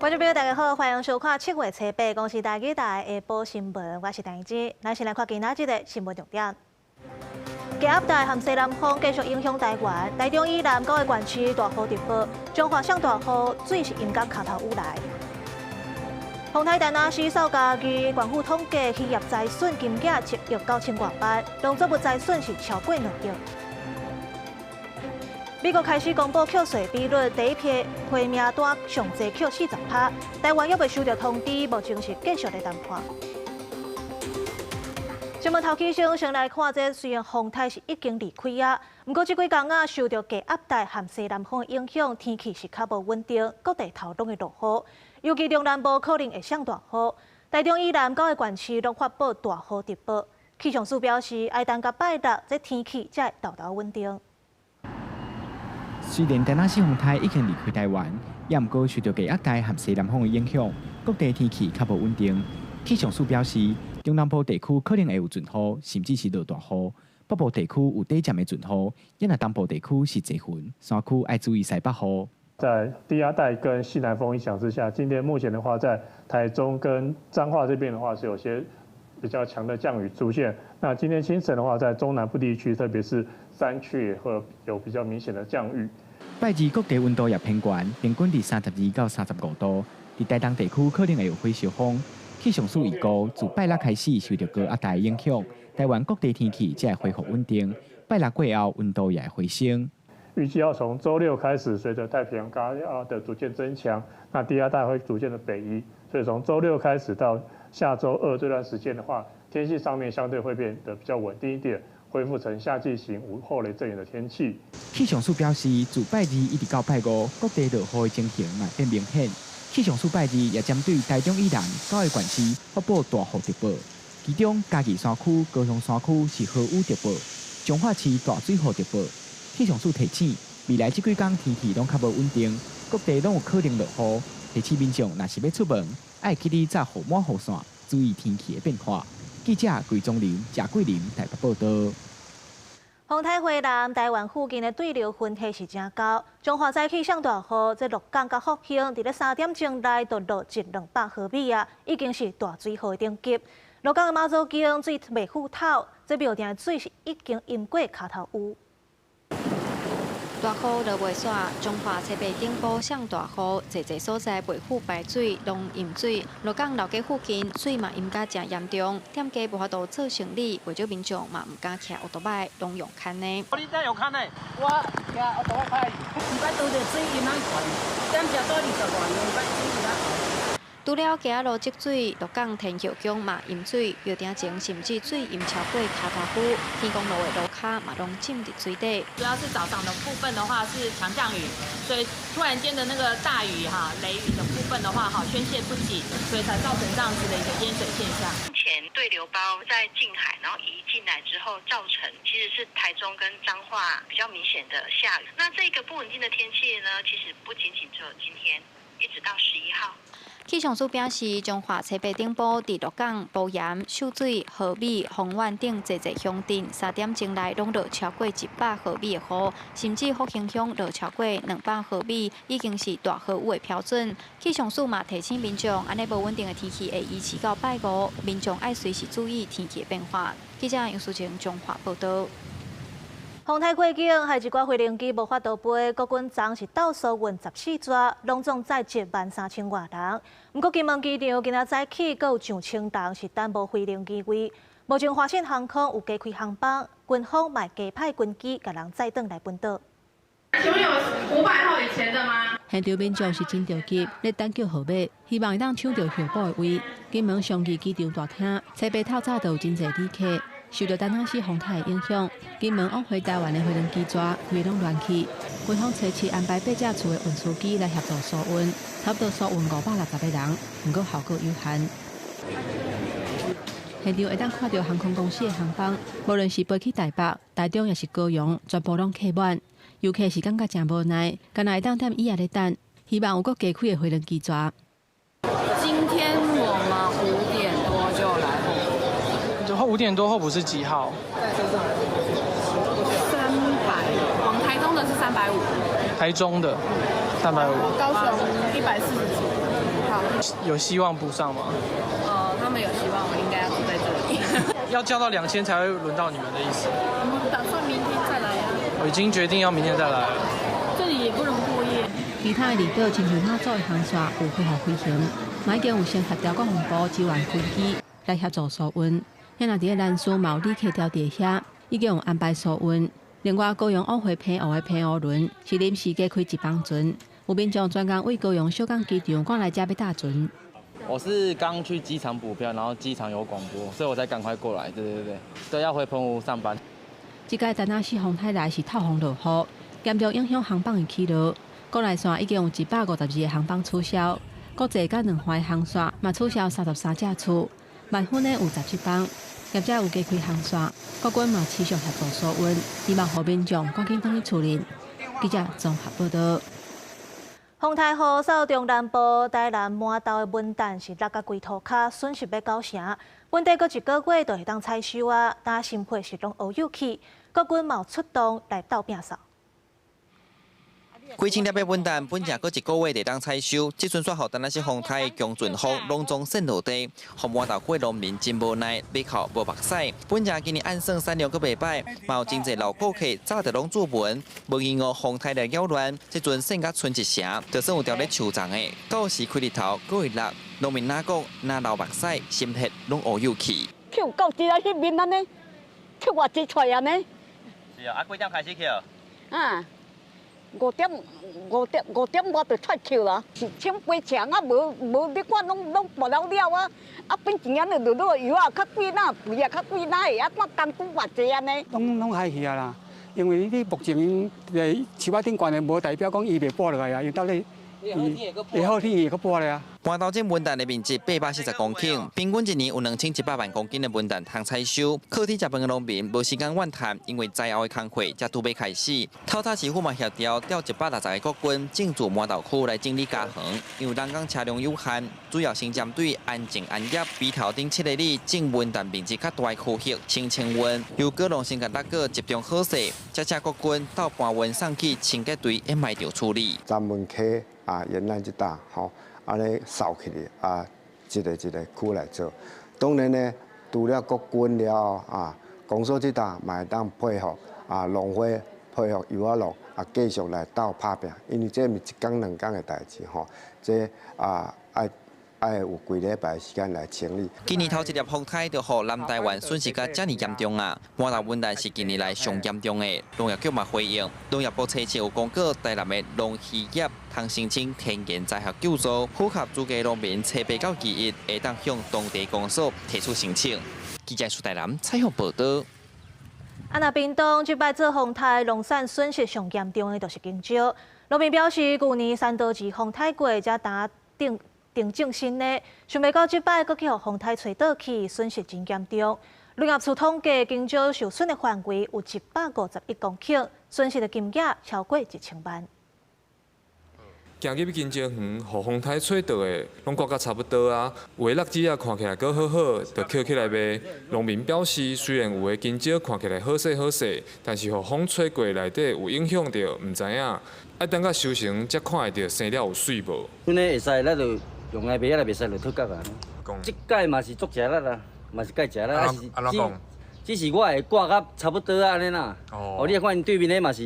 觀眾朋友，大家好，歡迎收看七月初八公視台語台下晡新聞，我是陳怡之。咱先來看今仔日的新聞重點。低壓帶和西南風繼續影響台灣，台中以南九個縣市大雨直報，彰化上大雨，水是淹甲跤頭趺來。風颱達納斯掃嘉義，縣府統計漁業災損金額7億9千外萬，農作物災損是超過2億。美國開始公布扣稅比率，第一批黑名單上濟扣40%，台灣猶未收到通知，目前是繼續咧談判。新聞頭起先先來看這，雖然風颱是已經離開啊，毋過這幾工啊受著低壓帶和西南風的影響，天氣是較無穩定，各地頭攏會落雨，尤其中南部可能會上大雨。台中以南九個縣市攏發布大雨特報。氣象署表示，愛等到拜六，這天氣才會沓沓穩定。雖然達納斯風颱已經離開台灣，也毋過受著低壓帶和西南風的影響，各地天氣較無穩定。氣象署表示，中南部地區可能會有陣雨，甚至是落大雨；北部地區有短暫的陣雨，也若東部地區是濟雲，山區愛注意西北雨。在低壓帶跟西南風影響之下，今天目前的話，在台中跟彰化這邊的話，是有些比較強的降雨出現。那今天清晨的話，在中南部地區，特別是山區，也會有比較明顯的降雨。拜二各地溫度也偏懸，平均佇32到35度。佇台東地區可能會有火燒風。氣象署預估，自拜六開始受著高壓帶影響，台灣各地天氣才會恢復穩定。拜六過後，溫度也會回升。預計要從週六開始，隨着太平洋高壓的逐漸增強，那低壓帶會逐漸的北移，所以從週六開始到下週二這段時間的話，天氣上面相對會變得比較穩定一點，恢復成夏季型午後雷陣雨的天氣。氣象署表示，自拜二一直到拜五，各地落雨的情形嘛變明顯。氣象署拜二也針對台中以南九個縣市發布大雨特報，其中嘉義山區、高雄山區是豪雨特報，彰化市大水雨特報。氣象署提醒，未來這幾工天氣攏較無穩定，各地攏有可能落雨。提醒民眾若是欲出門，愛記得紮雨帽雨傘，注意天氣的變化。記者桂宗林、賈桂林台北報道。風颱回南，台灣附近的對流雲系是誠厚。彰化早起上大雨，這鹿港佮福興佇咧3點鐘內就落一兩百毫米啊，已經是大水雨的等級。鹿港的媽祖宮水袂赴透，這廟埕的水是已經淹過跤頭趺。大雨落袂煞，彰化初八頂晡上大雨，濟濟所在袂赴排水，攏淹水。鹿港老街附近水嘛淹甲誠嚴重，店家無法度做生理，袂少民眾嘛毋敢騎歐多擺，攏用牽的。你這有牽的？我騎歐多擺。毋捌拄著水淹遐懸，點食倒20外兩擺水淹遐懸。除了街仔路積水，鹿港天后宮嘛淹水，廟埕前甚至水淹超過跤頭趺，天公路的路跤嘛攏浸佇水底。主要是早上的部分的話是強降雨，所以突然間的那個大雨哈、雷雨的部分的話哈宣洩不及，所以才造成這樣子的一個淹水現象。目前對流包在近海，然後移進來之後，造成其實是台中跟彰化比較明顯的下雨。那這個不穩定的天氣呢，其實不僅僅只有今天，一直到11號。氣象署表示，彰化初八頂晡，佇鹿港、埔鹽、秀水、和美、豐原等濟濟鄉鎮，3點鐘內攏落超過100毫米的雨，甚至福興鄉落超過200毫米，已經是大豪雨的標準。氣象署嘛提醒民眾，按呢無穩定的天氣會維持到拜五，民眾愛隨時注意天氣的變化。記者楊淑晴彰化報道。風颱過境，害一寡飛行機無法度飛，國軍昨是鬥疏運14逝，攏總載1萬3千外人。毋過金門機場今仔早起，閣有上千人是等無飛行機位。目前華信航空有加開航班，軍方嘛加派軍機共人載轉來本島。請問有500號以前的嗎？現場民眾是真著急，咧等叫號碼，希望會當搶著候補的位。金門松義機場大廳，初八透早就有真濟旅客。受著達納斯風颱的影響，金門往回台灣的飛行機閘規攏亂去。軍方初七安排八架次的運輸機來協助疏運，差不多疏運560個人，毋過效果有限。現場會當看著航空公司的航班，無論是飛去台北、台中，抑是高雄，全部攏客滿。遊客是感覺誠無奈，干焦會當踮椅仔咧等，希望有閣加開的飛行機閘。今天我們5點多就來候補。 5點多候補是幾號？300，往台中的是350。台中的350。高雄140幾。有希望補上嗎？哦，他們有希望，我應該要住在這裡。要叫到2000才會輪到你們的意思。我們打算明天再來啊。我已經決定要明天再來了。這裡也不能過夜。其他的離島親像馬祖的航線有配合飛行，嘛已經有先協調國防部支援飛機來協助疏運。遐若佇咧蘭嶼嘛有旅客調佇遐，已經有安排疏運。另外，高雄往回澎湖的澎湖輪是臨時加開一班船，有民眾專工為高雄小港機場趕來遮欲搭船。我是剛去機場補票，然後機場有廣播，所以我才趕快過來。對對對，對，要回澎湖上班。這屆陳亞西風颱來是透風落雨，嚴重影響航班的起落。國內線已經有152個航班取消，國際佮兩環航線嘛取消33架次，萬芬的有17班。業者有加開航線，國軍嘛持續協助疏運，希望予民眾趕緊轉去厝裡。記者綜合報道。風颱雨掃中南部，台南饃頭的文旦是落甲規塗跤，損失欲九成。本地閣一個月就會當採收啊，但心血是攏烏有去。國軍嘛有出動來鬥摒掃。幾千粒的文旦，本正閣一個月就當採收，這陣煞予陳若斯風颱強陣風攏總散落地，予饃頭區農民真無奈，欲哭無目屎。本正今年按算產量閣袂䆀，嘛有真濟老顧客早就攏注文，無閒予風颱來擾亂，這陣散甲賰一成，就算有牢咧樹叢的，到時開日頭閣會落，農民若講若流目屎，心血攏烏有去。抾到這啊，彼面按呢，抾偌濟出來按呢？是啊，啊幾點開始抾？啊。5點5點5點外就出抾啦，是穿飛牆啊，無無你看攏攏薄了了啊，啊變錢啊，落落油啊較貴哪，肥啊較貴哪會啊，看工具偌濟按呢。攏攏害去啊啦，因為你目前佇樹仔頂懸的，無代表講伊袂跋落來啊，伊到底。會好天會閣跋咧啊！饃頭鎮文旦的面積840公頃，平均一年有2100萬公斤的文旦通採收。靠天食飯的農民無時間怨嘆，因為栽後的工課才拄欲開始。透早市府嘛協調調160個國軍進駐饃頭區來整理家園，因為人工車輛有限，主要先針對安靜安業、埤頭頂7里種文旦面積較大的區域先清運，由果農先共六個集中好勢，才請國軍鬥搬運送去清潔隊掩埋場處理。閘門溪啊，沿岸這搭吼，按呢掃起來啊，一个一个區來做。當然呢，除了國軍了後啊，公所這搭嘛會當配合啊，農會配合油仔農啊，繼續來鬥拍拚。因為這毋是一工兩工的代誌吼，這啊愛愛有幾禮拜時間來清理。今年頭一粒風颱就予南台灣損失甲遮爾嚴重啊！饃頭文旦是近年來上嚴重的，農業局嘛回應，農業部初七有公告，台南的農漁業通申請天然災害救助，符合資格農民初八到21會當向當地公所提出申請。記者蘇台南採訪報道。啊，若屏東這擺做風颱，農產損失上嚴重的就是香蕉。農民表示，舊年山多士風颱過，才打定定種新的，想袂到這擺閣去予風颱吹倒去，損失真嚴重。農業處統計，香蕉受損的範圍有151公頃，損失的金額超過1000萬。行入香蕉園，予風颱吹倒的，攏割甲差不多啊。有的落子仔看起來閣好好，就抾起來賣。農民表示，雖然有的香蕉看起來好勢好勢，但是予風吹過內底有影響著，毋知影。愛等到收成才看會著生了有媠無。阮咧會使，咱就用來賣，啊，袂使就退角啊。這擺嘛是足食力啦，嘛是蓋食力，啊是只只是我會割甲差不多按呢啦。哦，你看𪜶對面咧嘛是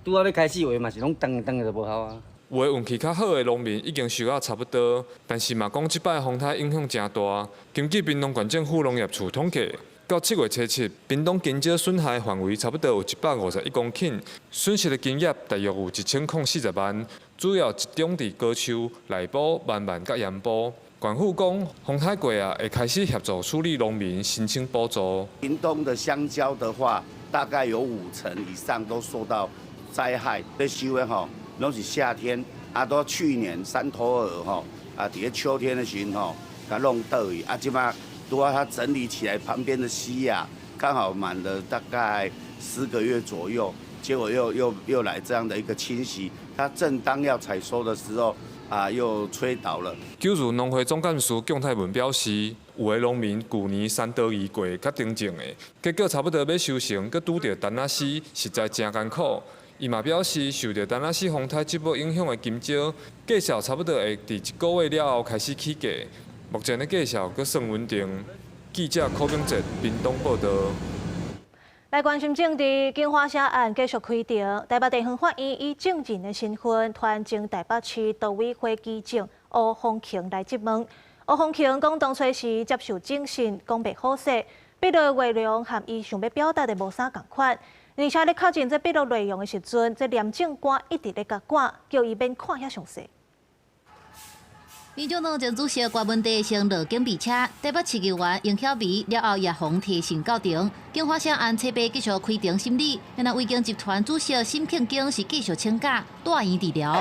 拄仔欲開始畫嘛是攏當當就無效啊。有的運氣較好的農民已經收甲差不多，但是嘛講這擺風颱影響誠大。根據屏東縣政府農業處統計，到7月初7，屏東香蕉損害範圍差不多有151公頃，損失的金額大約有1040萬，主要集中佇高丘、內埔、萬巒佮鹽埔。縣府講，風颱過啊，會開始協助處理農民申請補助。屏東的香蕉的話，大概有5成以上都受到災害。咧收的吼，攏是夏天，啊，到去年山頭鵝吼，啊，佇咧秋天的時陣吼，共弄倒去，啊，這擺拄仔它整理起來，旁邊的溪啊，剛好滿了大概10個月左右，結果又又又來這樣的一個侵襲，它正當要採收的時候，啊，又吹倒了。九如農會總幹事蔣泰文表示，有的農民舊年山多魚過較頂種的，結果差不多欲收成，閣拄著陳若斯，實在誠艱苦。伊嘛表示，受著陳阿死風颱這波影響的金蕉，價數差不多會佇一個月了後開始起價。目前的價數閣算穩定。記者柯炳哲屏東報導。來關心政治，金華城案繼續開庭，台北地方法院以證人的身份，傳前台北市都委會議長吳鳳琴來質問。吳鳳琴講，當初時接受偵訊，講袂好勢，筆錄內容和伊想欲表達的無啥仝款，而且咧確認這筆錄內容的時陣，這廉政官一直咧共趕，叫伊免看遐詳細。民眾黨前主席郭文帝先落警備車，台北市議員楊曉美了後也予提訊到庭。京華城案初八繼續開庭審理，然後維京集團主席沈慶京是繼續請假蹛院治療。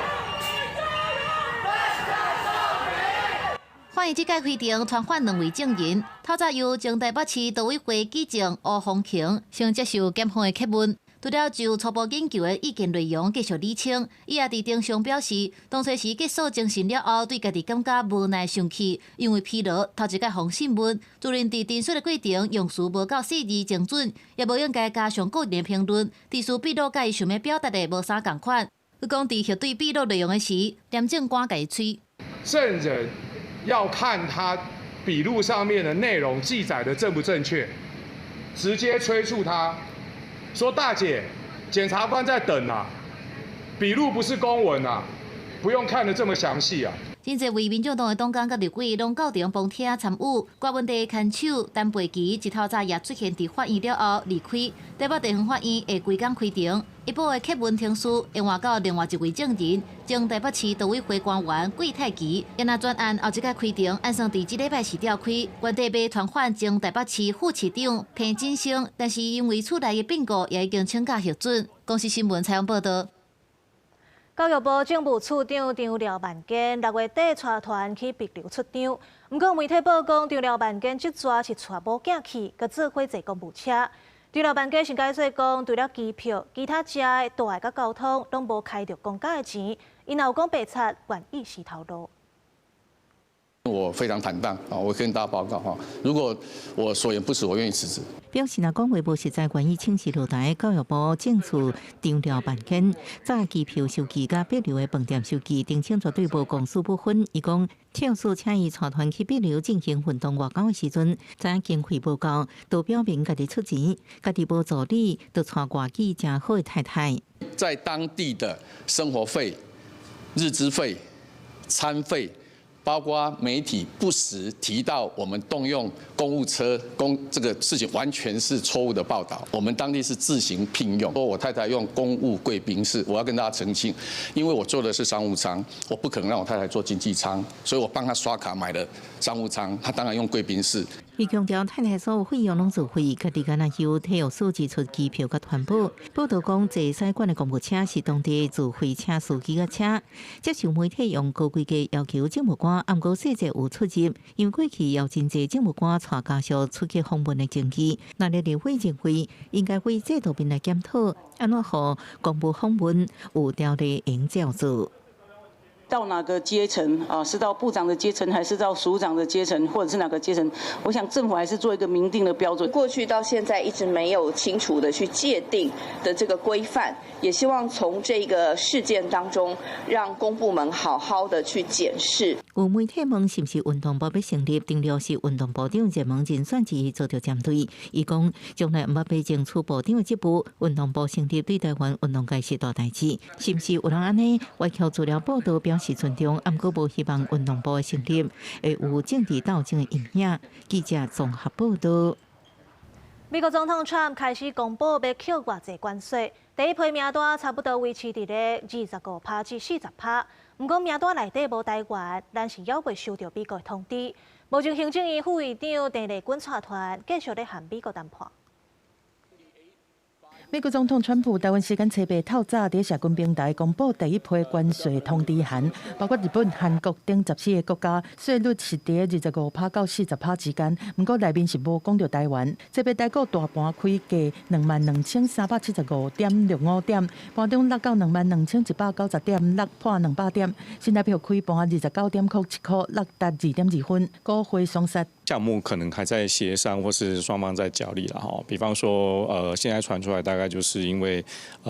法院這屆開庭傳喚兩位證人，透早由前台北市都委會議長吳鳳琴先接受檢方的詰問。除了就初步研究的意見內容繼續理清，伊也佇庭上表示，當初時結束偵訊了後，對家己感覺無奈生氣，因為疲勞，頭一擺予訊問，自認佇陳述的過程用詞無夠細緻精準，也無應該加上個人評論，陳述筆錄佮伊想欲表達的無啥仝款。伊講佇核對筆錄內容的時，廉政官共伊催。證人要看他筆錄上面的內容記載的正不正確，直接催促他。說大姐，檢察官在等啊，筆錄不是公文啊，不用看得這麼詳細啊。真濟位民眾黨的黨工佮立委攏到場旁聽參與，郭文帝牽手陳佩琪一透早也出現佇法院了後離開，台北地方法院會規工開庭，一般的詰問程序會換到另外一位證人，前台北市都委會官員桂泰吉，也若專案後一擺開庭，按算佇這禮拜四召開，原定欲傳喚前台北市副市長彭錦生，但是因為厝內的變故，也已經請假核准。公視新聞採訪報導。教育部政務處長張廖萬堅6月底帶團去帛琉出張，毋過媒體報講張廖萬堅這逝是帶某囝去，閣做伙坐公務車。張廖萬堅是解釋講，除了機票，其他食的、蹛的佮交通攏無開著公家的錢，伊若有講白賊，願意死頭路。我非常坦蕩啊！我跟大家報告哈，如果我所言不實，我願意辭職。表示若講話無實在，願意請辭落台。教育部政處張廖萬堅，早機票收據佮帛琉的飯店收據，澄清絕對無公私不分。伊講，跳署請伊帶團去帛琉進行運動外交的時陣，知影經費無夠，都表明家己出錢，家己無助理，就帶外語誠好的太太。在當地的生活費、日資費、餐費。包括媒體不時提到我們動用公務車公這個事情，完全是錯誤的報道。我們當地是自行聘用，說我太太用公務貴賓室，我要跟大家澄清，因為我坐的是商務艙，我不可能讓我太太坐經濟艙，所以我幫她刷卡買了商務艙，她當然用貴賓室。伊強調太太所有費用攏自費，家己敢若由體育署支出機票佮團保。報道講，坐使館的公務車是當地自費請司機的車。接受媒體用高規格要求政務官，毋過細節有出入，因為過去有真濟政務官帶家屬出去訪問的證據。若咧立委認為應該為制度面來檢討，按怎予公務訪問有條例會照做。到哪個階層啊？是到部長的階層，還是到署長的階層，或者是哪個階層？我想政府還是做一個明定的標準。過去到現在一直沒有清楚的去界定的這個規範，也希望從這個事件當中，讓公部門好好的去檢視。有媒體問是毋是運動部欲成立，張廖是運動部長熱門人選之一遭著針對。伊講從來毋捌被爭取部長的職務，運動部成立對台灣運動界是大代誌。是毋是有人按呢歪曲資料報導表示尊重，毋過無希望運動部的成立會有政治鬥爭的陰影。記者綜合報導。美國總統川普開始公布欲扣偌濟關稅，第一批名單差不多維持佇咧25%至40%。毋過名單內底無台灣，咱是猶未收到美國的通知。目前行政院副院長鄭麗君帶團繼續咧和美國談判。美國總統川普台灣時間初八透早佇社群平台公布第一批關稅通知函，包括日本、韓國等14個國家，稅率是佇25%到40%之間。毋過內面是無講著台灣。這筆台股大盤開價22,375.65點，盤中落到22,190點，落破200點。新台票開盤29.07箍，落達2.2分，股匯雙殺。項目可能還在協商，或是雙方在角力啦。哈，比方說，現在傳出來大概概就是因為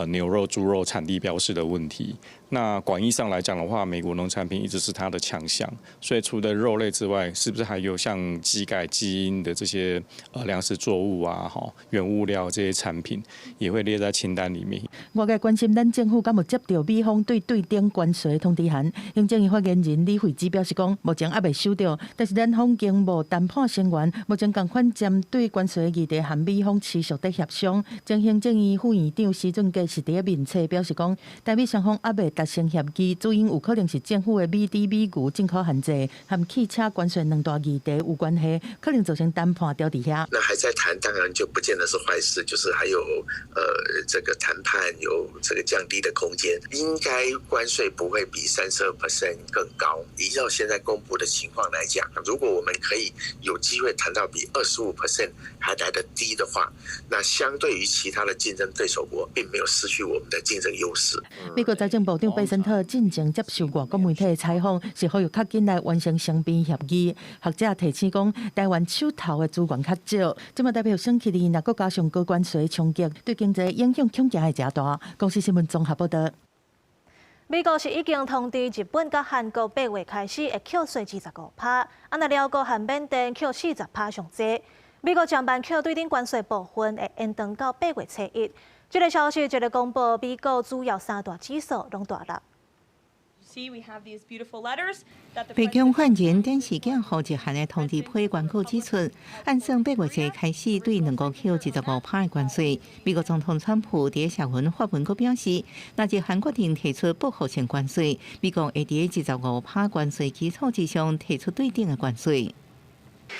牛肉、豬肉產地標示的問題。那廣義上來講的話，美國農產品一直是它的強項，所以除了肉類之外，是不是還有像基改基因的這些糧食作物啊、哈原物料這些產品，也會列在清單裡面？外界關心咱政府敢有接著美方對對等關稅通知函，行政院發言人李慧芝表示講，目前猶未收著，但是咱方經貿談判成員目前仝款針對關稅議題和美方持續佇協商。前行政院副院長施俊傑是佇面冊表示講，台美雙方猶未達成協議，主因有可能是政府的美豬美牛進口限制和汽車關稅兩大議題有關係，可能造成談判調佇遐。那還在談，當然就不見得是壞事，就是還有這個談判有這個降低的空間，應該關稅不會比32% 更高。依照現在公布的情況來講，如果我們可以有機會談到比25% 還來得低的話，那相對於其他的競爭對手國，並沒有失去我們的競爭優勢。美國財政部長貝森特進前接受外國媒體的採訪，是呼籲較緊來完成雙邊協議。學者提醒講，台灣手頭的資源較少，這嘛代表升起哩，若閣加上高關稅衝擊，對經濟影響恐驚會誠大。公視新聞綜合報導。美國是已經通知日本佮韓國8月開始會扣稅25%，啊，若寮國和緬甸扣40%上濟。美國將辦扣對等關稅部分會延長到8月初1。這个消息一个公布，美國主要三大指數攏大落。白宮發言人電視鏡頭日韓的通知批宣告指出，按算8月初開始對兩國扣25%的關稅。美國總統川普佇社群發文閣表示，若日韓決定提出報復性關稅，美國會佇25%關稅基礎之上提出對等的關稅。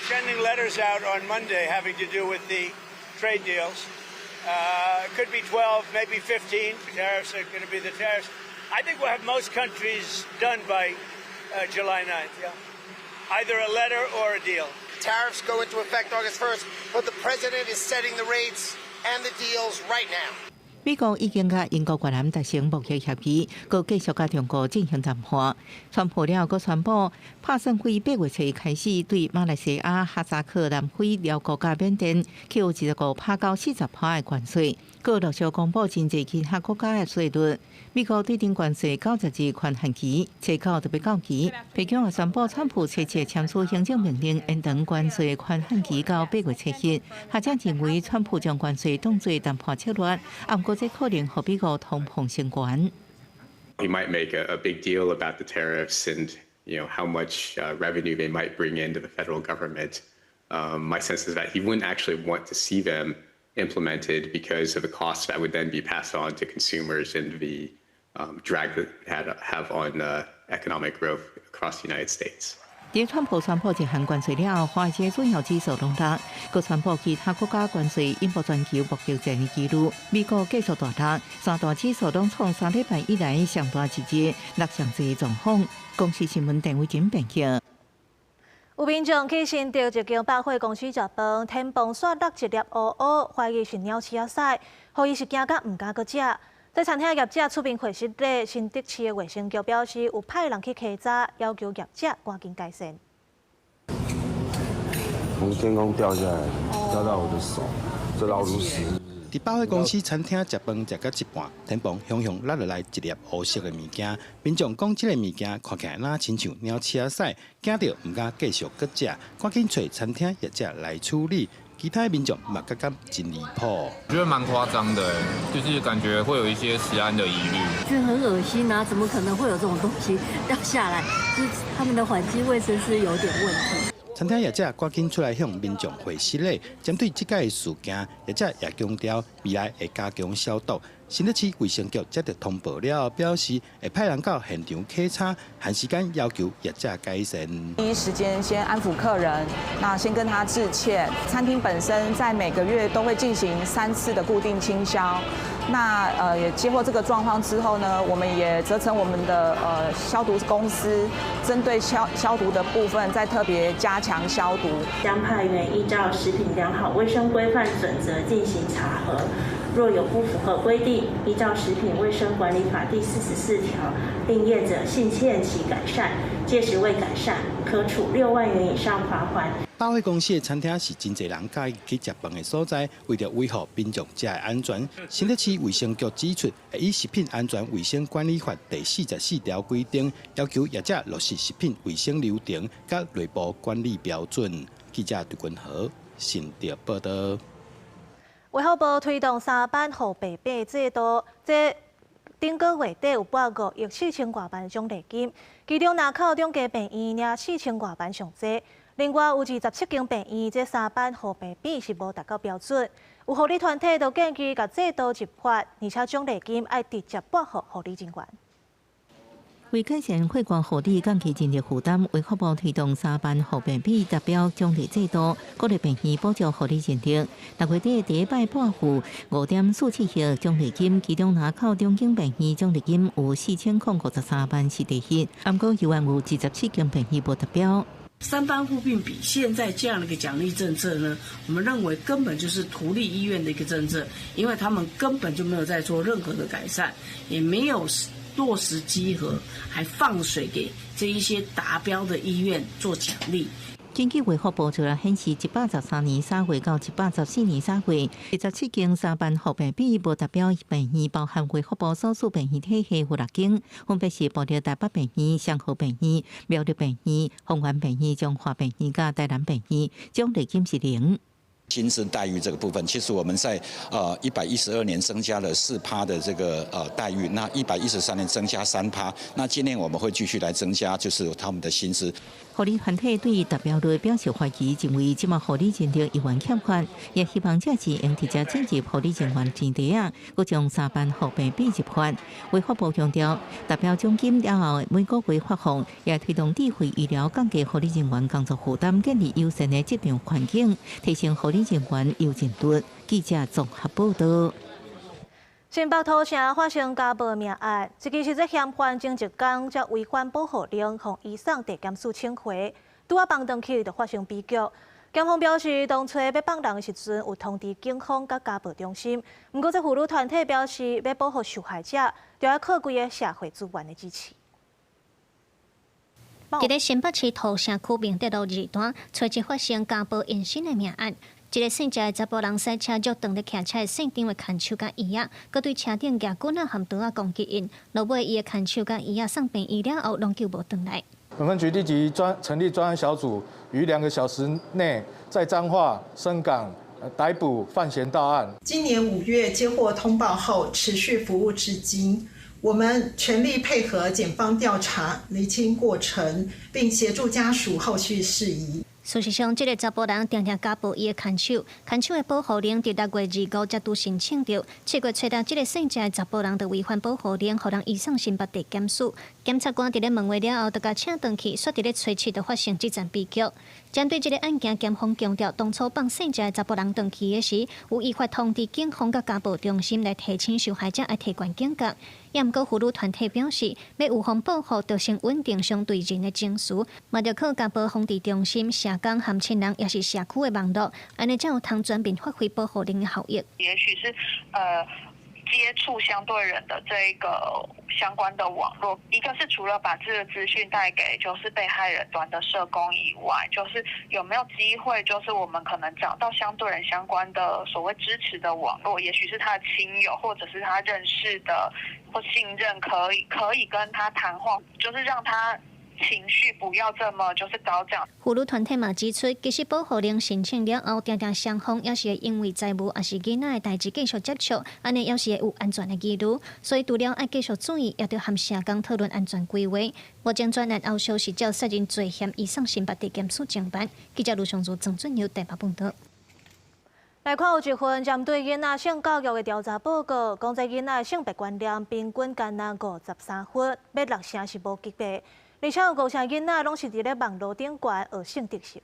Sending letters out on Monday having to do with the trade deals. Could be 12, maybe 15. Tariffs are going to be the tariffs. I think we'll have most countries done by July 9th. Yeah. Either a letter or a deal. Tariffs go into effect August 1st, but the president is setting the rates and the deals right now. 美國已經佮英國越南達成貿易協議，閣繼續佮中國進行談判。川普了後閣宣布，拍算對8月初開始對馬來西亞、哈薩克、南非、寮國佮緬甸扣25%到40%的關稅，閣陸續公布真濟其他國家的稅率。美國對等關稅90日寬限期，初九就欲到期。白宮也宣布，川普初七簽署行政命令，延長關稅寬限期到8月7日。學者認為，川普將關稅當做談判策略，毋過這可能予美國通膨升懸。 He might make a big deal about the tariffs and how much revenue they might bring into the federal government. My sense is that he wouldn't actually want to see them implemented because of the costs that would then be passed on to consumers and the drag that had have on economic growth across the United States. 佇川普宣布這項關稅了後，華爾街主要指數攏落，閣宣布其他國家關稅引爆全球貿易戰的幾率。美國繼續大落，三大指數攏創3禮拜以來上大一日落上濟狀況。公視新聞鄧偉珍編輯。有民眾去新竹一間百貨公司食飯，天棚煞落一粒烏烏，懷疑是鳥鼠仔屎，予伊是驚甲毋敢閣食。這餐廳業者出面解釋咧，新竹市的衛生局表示有派人去稽查，要求業者趕緊改善。從天空掉下來，掉到我的手，這老鼠屎。佇百貨公司餐廳食飯食到一半，天棚雄雄落落來一粒烏色的物件。民眾講，這个物件看起來若親像鳥鼠仔屎，驚著毋敢繼續閣食，趕緊揣餐廳業者來處理。其他民眾嘛覺得真離譜。我覺得蠻誇張的，就是感覺會有一些食安的疑慮。覺得很噁心啊！怎麼可能會有這種東西掉下來？就是他們的環境衛生是有點問題。餐廳業者趕緊出來向民眾回釋咧，針對這个事件，業者也強調未來會加強消毒。新竹市衛生局接著通報了後，表示會派人到現場稽查，限時間要求業者改善。第一時間先安撫客人，那先跟他致歉。餐廳本身在每個月都會進行3次的固定清消。那也接獲這個狀況之後呢，我們也責成我們的消毒公司，針對消毒的部分再特別加強消毒。將派員依照食品良好衛生規範準則進行查核。若有不符合規定，依照食品衛生管理法第44條，令業者限期改善，屆時未改善，可處6萬元以上罰鍰。百貨公司的餐廳是真濟人佮意去食飯的所在，為著維護民眾食的安全，新北市衛生局指出，會以食品安全衛生管理法第44條規定，要求業者落實食品衛生流程佮內部管理標準。記者杜君豪新竹報道。衛福部推動三班護病比制度，這頂個月底有撥5億4千外萬獎勵金，其中林口兩家病院領4千外萬上濟，另外有27間病院這三班護病比是無達到標準，有護理團體就建議共制度入法，而且獎勵金愛直接撥予護理人員。為改善血管護理降低人力負擔，衛福部推動三班護病比達標獎勵制度，鼓勵病院補助護理人力。6月底第一擺撥付5.47億獎勵金，其中林口中間病院獎勵金有4053萬是第一，毋過猶原有27間病院無達標。三班護病比現在這樣的一個獎勵政策呢，我們認為根本就是圖利醫院的一個政策，因為他們根本就沒有在做任何的改善，也沒有落實稽核，還放水給這一些達標的醫院做獎勵。根據衛福部資料顯示，113年3月到114年3月，27間三班護病比無達標病院，包含衛福部所屬病院體系有六間，分別是部立台北病院、雙和病院、苗栗病院、豐原病院、彰化病院佮台南病院，獎勵金是零。薪資待遇這個部分，其實我們在112年增加了4趴的這個待遇，那113年增加3趴，那今年我們會繼續來增加，就是他們的薪資。護理團體對達標率表示懷疑，認為這馬護理人力猶原欠缺，也希望這錢用直接進入護理人員錢袋仔，閣將三班護病比入法。衛福部強調，達標獎金了後每個月發放，也推動智慧醫療降低護理人員工作負擔，建立友善的職場環境，提升護理人員優進度。記者綜合報道。新北土城發生家暴命案，這起是這嫌犯前一工才違反保護令，予移送地檢署請回，拄仔放轉去就發生悲劇。檢方表示，當初欲放人的時陣有通知警方佮家暴中心，毋過這婦女團體表示，欲保護受害者，就愛靠規個社會資源的支持。佇咧新北市土城區明德路二段，初一發生家暴延伸的命案。一个姓謝的查埔人駛車入當咧騎車的姓張的牽手佮椅仔，閣對車頂舉棍仔含刀仔攻擊𪜶，落尾伊的牽手佮椅仔送病院了後，攏救無轉來。本分局立即專成立專案小組，於2個小時內在彰化、伸港逮捕范閒到案。今年5月接獲通報後，持續服務至今。我們全力配合檢方調查、釐清過程，並協助家屬後續事宜。事實上，這个查埔人定定家暴伊的牽手，牽手的保護令佇6月25才拄申請著。7月初六，這个姓謝的查埔人就違反保護令，予人移送新北地檢署。檢察官佇咧問話了後，就共請轉去，煞佇咧初七就發生這場悲劇。針對這个案件，檢方強調，當初放姓謝的查埔人轉去的時，有依法通知警方佮家暴中心來提醒受害者愛提懸警覺。也毋過婦女團體表示，欲預防報復，就先穩定相對人的情緒，嘛著靠家暴防治中心、社工和親人，抑是社區的網路，按呢才有通全面發揮保護令的效益。也許是接觸相對人的這個相關的網絡，一個是除了把這個資訊帶給就是被害人端的社工以外，就是有沒有機會，就是我們可能找到相對人相關的所謂支持的網絡，也許是他的親友，或者是他認識的或信任，可以跟他談話，就是讓他情緒不要這麼就是高漲。婦女團體嘛指出，其實保護令申請了後，定定雙方也是會因為財務抑是囡仔的代誌繼續接觸，按呢猶是會有安全的疑慮，所以除了愛繼續注意，也著和社工討論安全規劃。目前專案後續是照殺人罪嫌移送新北地檢署偵辦。記者盧尚如、曾俊友台北報道。來看有一份針對囡仔性教育的調查報告，講這囡仔性別觀念平均干焦53分，欲六成是無及格。而且有五成囡仔攏是佇咧網路頂懸學性知識。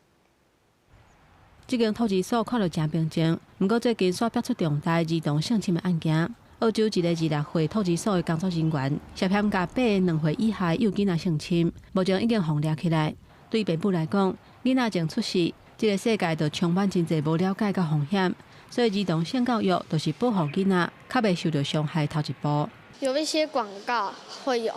這間托兒所看著誠平靜，毋過最近煞爆出重大兒童性侵的案件。澳洲一个26歲托兒所的工作人員涉嫌共8個2歲以下幼囡仔性侵，目前已經予掠起來。對父母來講，囡仔從出世，這个世界就充滿真濟無了解佮風險，所以兒童性教育就是保護囡仔較袂受著傷害頭一步。有一些廣告會有，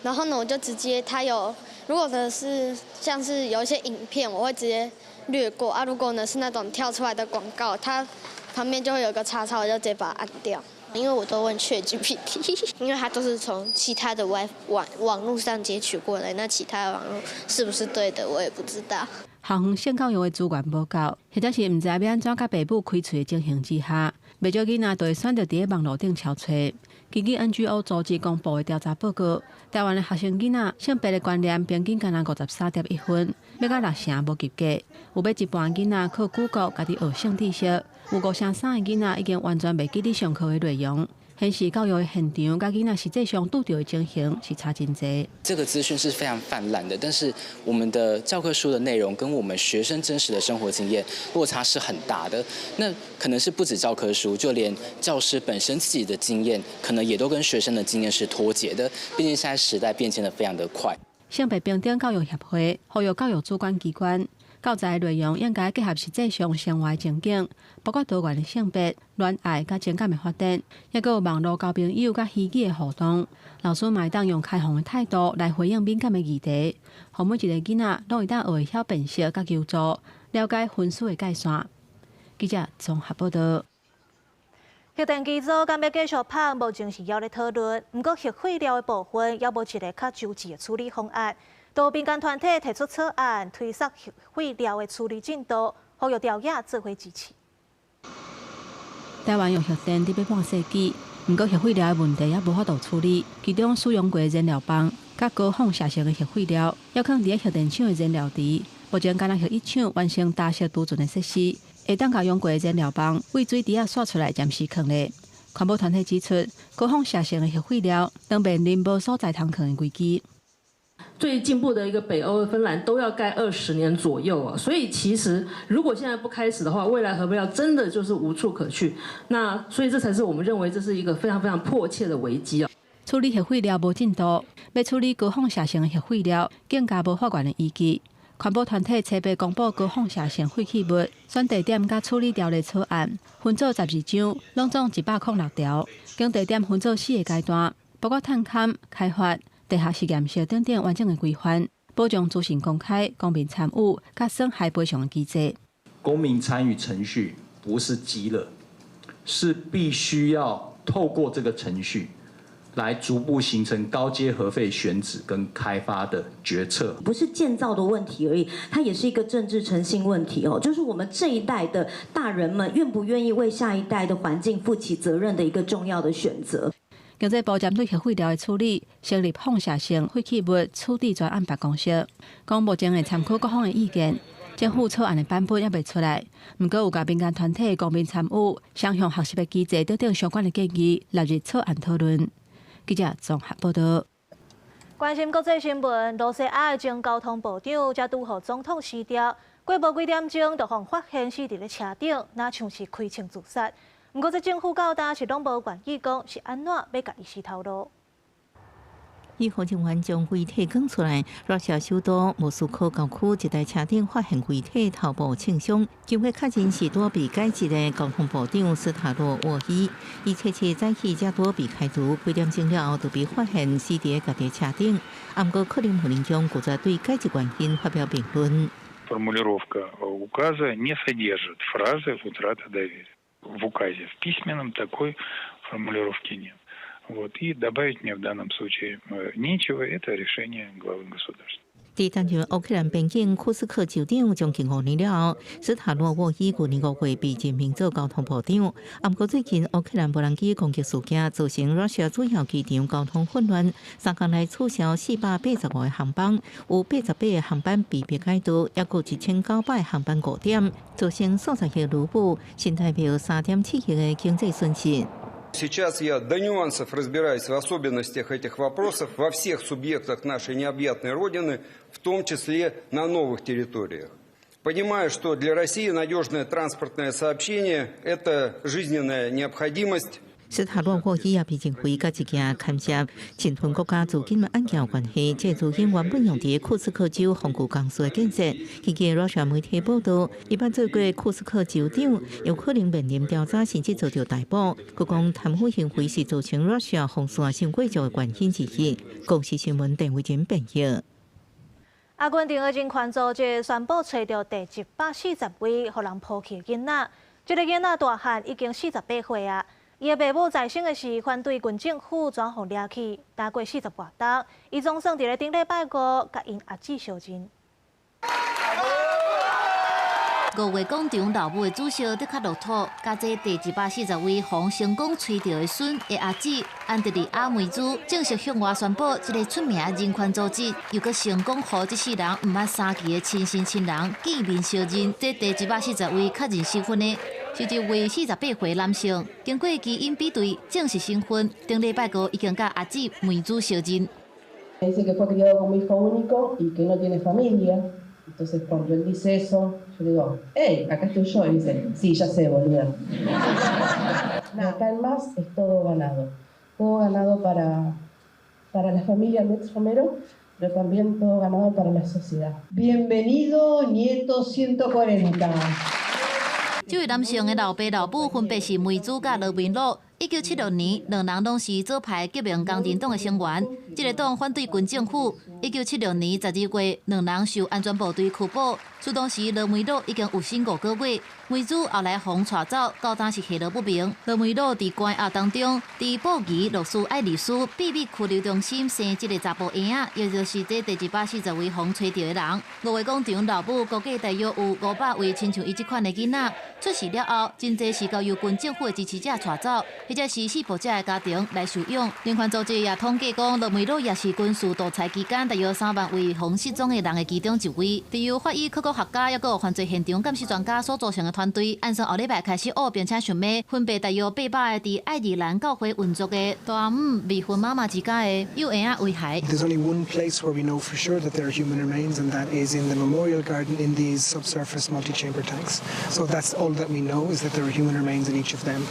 然後呢，我就直接他有，如果呢是像是有一些影片，我會直接略過啊。如果呢是那種跳出來的廣告，它旁邊就會有個叉叉，我就直接把它按掉。因為我都問 ChatGPT，因為它都是從其他的外網網路上截取過來，那其他的網路是不是對的，我也不知道。校園性教育的資源無夠，或者是毋知欲按怎佮爸母開喙的情形之下，袂少囡仔都會選擇佇咧網路頂撨揣。根據 NGO 組織公布的調查報告，台灣的學生囡仔性別的觀念平均干焦53.1分，欲到六成無及格。有欲一半囡仔靠 Google 家己學性知識，有五成三的囡仔已經完全袂記得上課的內容。顯示教育的現場，佮囡仔實際上拄著的情形是差真濟。這個資訊是非常泛濫的，但是我們的教科書的內容跟我們學生真實的生活經驗落差是很大的。那可能是不止教科書，就連教師本身自己的經驗，可能也都跟學生的經驗是脫節的。畢竟現在時代變遷得非常的快。性別平等教育協會呼籲教育主管機關，教材內容應該結合實際上生活的情景，包括多元的性別、戀愛佮情感的發展，抑閣有網路交朋友佮虛擬的互動。老師嘛會當用開放的態度來回應敏感的議題，予每一个囡仔攏會當學會曉辨識佮求助，了解分數的界線。記者綜合報道。核電機組敢欲繼續拍，目前是猶咧討論。毋過核廢料的部分，猶無一个較周至的處理方案。多民間團體提出草案，推速核廢料的處理進度，呼籲朝野做伙支持。台灣用核電佇欲半世紀，毋過核廢料的問題猶無法度處理。其中使用過的燃料棒，佮高放射性的核廢料，猶囥佇咧核電廠的燃料池。目前干焦核一廠完成焦蝕儲存的設施，會當共用過的燃料棒對水池仔徙出來暫時囥咧。環保團體指出，高放射性的核廢料當面臨無所在通囥的危機。最進步的一個北歐芬蘭都要蓋20年左右啊，所以其實如果現在不開始的話，未來核廢料真的就是無處可去。那所以這才是我們認為這是一個非常非常迫切的危機啊。處理核廢料無進度，欲處理高放射性的核廢料，更加無法源的依據。環保團體初步公布高放射性廢棄物選地點佮處理條例草案，分做12章，攏總106條。經地點分做四個階段，包括探勘、開發、地下實驗室等等完整的規範，保障資訊公開、公民參與、佮損害賠償的機制。公民參與程序不是雞肋，是必須要透過這個程序來逐步形成高階核廢選址跟開發的決策。不是建造的問題而已，它也是一個政治誠信問題哦。就是我們這一代的大人們願不願意為下一代的環境負起責任的一個重要的選擇。經濟部針對核廢料的處理，成立放射性廢棄物處置專案辦公室，講目前會參考各方的意見。政府草案的版本猶未出來，毋過有共民間團體公民參與、雙向學習的機制等等相關的建議納入草案討論。記者綜合報道。關心國際新聞，羅西亞的前交通部長才拄予總統辭掉，過無幾點鐘就予發現死佇咧車頂，若像是開槍自殺。毋過這政府到今是攏無願意講是按怎欲共伊死頭路。醫護人員將遺體扛出來，羅西亞首都莫斯科郊區一台車頂發現遺體頭部槍傷，經過確認是拄被解職的交通部長斯塔洛沃伊。伊初七早起才拄被開除，幾點鐘了後就被發現死佇家己車頂。毋過克里姆林宮拒絕對解職原因發表評論。 Формулировка указа не содержит фразы «утрата доверия». В указе в письменном такой формулировки нет. Вот. И добавить мне в данном случае нечего, это решение главы государства. 佇擔任烏克蘭邊境庫斯克州長將近5年了後，斯塔洛沃伊舊年5月被任命做交通部長。毋過最近烏克蘭無人機攻擊事件造成羅西亞主要機場交通混亂，3工內取消485個航班，有88個航班被迫改道，抑閣1900個航班誤點，造成數十億盧布，新台幣3.7億的經濟損失。 Сейчас я до нюансов разбираюсь в особенностях этих вопросов во всех субъектах нашей необъятной Родины, в том числе на новых территориях. Понимаю, что для России надежное транспортное сообщение – это жизненная необходимость. 斯塔洛沃伊也被認為佮一件牽涉侵吞國家資金的案件有關係。這資金原本用佇庫斯克州防具公司的建設。根據羅西亞媒體報道，伊捌做過庫斯克州長，有可能面臨調查，甚至遭到逮捕。據講貪腐行為是造成羅西亞封線傷過少的原因之一。公視新聞鄧偉珍編譯。阿根廷的人權組織宣布揣著第140位予人拋棄的囡仔，這个囡仔大漢已經48歲啊。伊的爸母在生的時反對軍政府怎予掠去，大過40外冬，伊總算佇咧頂禮拜五共𪜶阿姊相認。五月廣場老母的主席的確落土，佮這第140位予成功揣著的孫的阿姊安德里亞梅茲正式向外宣布，這个出名人權組織又閣成功予這世人毋捌三期的親生親人見面相認。這第140位確認身份的，是一位48歲男性，經過基因比對證實身份，頂禮拜五已經佮阿姊梅茲相認。 Dice que fue criado como hijo único y que no tiene familia. Entonces cuando él dice eso, yo le digo, hey, acá estoy yo. Y dice, sí, ya sé, boluda. De acá en más es todo ganado. Todo ganado para la familia Metz Romero, pero también todo ganado para la sociedad. Bienvenido, nieto 140. 這位男性的老爸老母分別是梅茲佮羅梅魯。1976年，兩人攏是左派革命工人黨的成員。這个黨反對軍政府。1976年12月，兩人受安全部隊拘捕。事當時羅梅魯已經有身5個月，梅茲後來予帶走，到今是下落不明。羅梅魯佇關押當中，佇布宜諾斯艾利斯秘密拘留中心生這个查埔嬰仔，也就是這第140位予揣著的人。五月廣場老母估計大約有500位親像伊這款的囡仔出世了後，真濟是交由軍政府的支持者帶走，或者是施暴者的家庭來收養。人權組織也統計講，羅梅魯也是軍事獨裁期間大約3萬位予失蹤的人的其中一位。佇由法醫考古學家，抑閣有犯罪現場鑑識專家所組成的團隊，按算後禮拜開始挖，並且想欲分別大約800个佇愛爾蘭教會運作的大姆未婚媽媽之家的幼嬰仔遺骸。 There's only one place where we know for sure that there are human remains, and that is in the memorial garden in these subsurface multi-chamber tanks. So that's all that we know, is that there are human remains in each of them.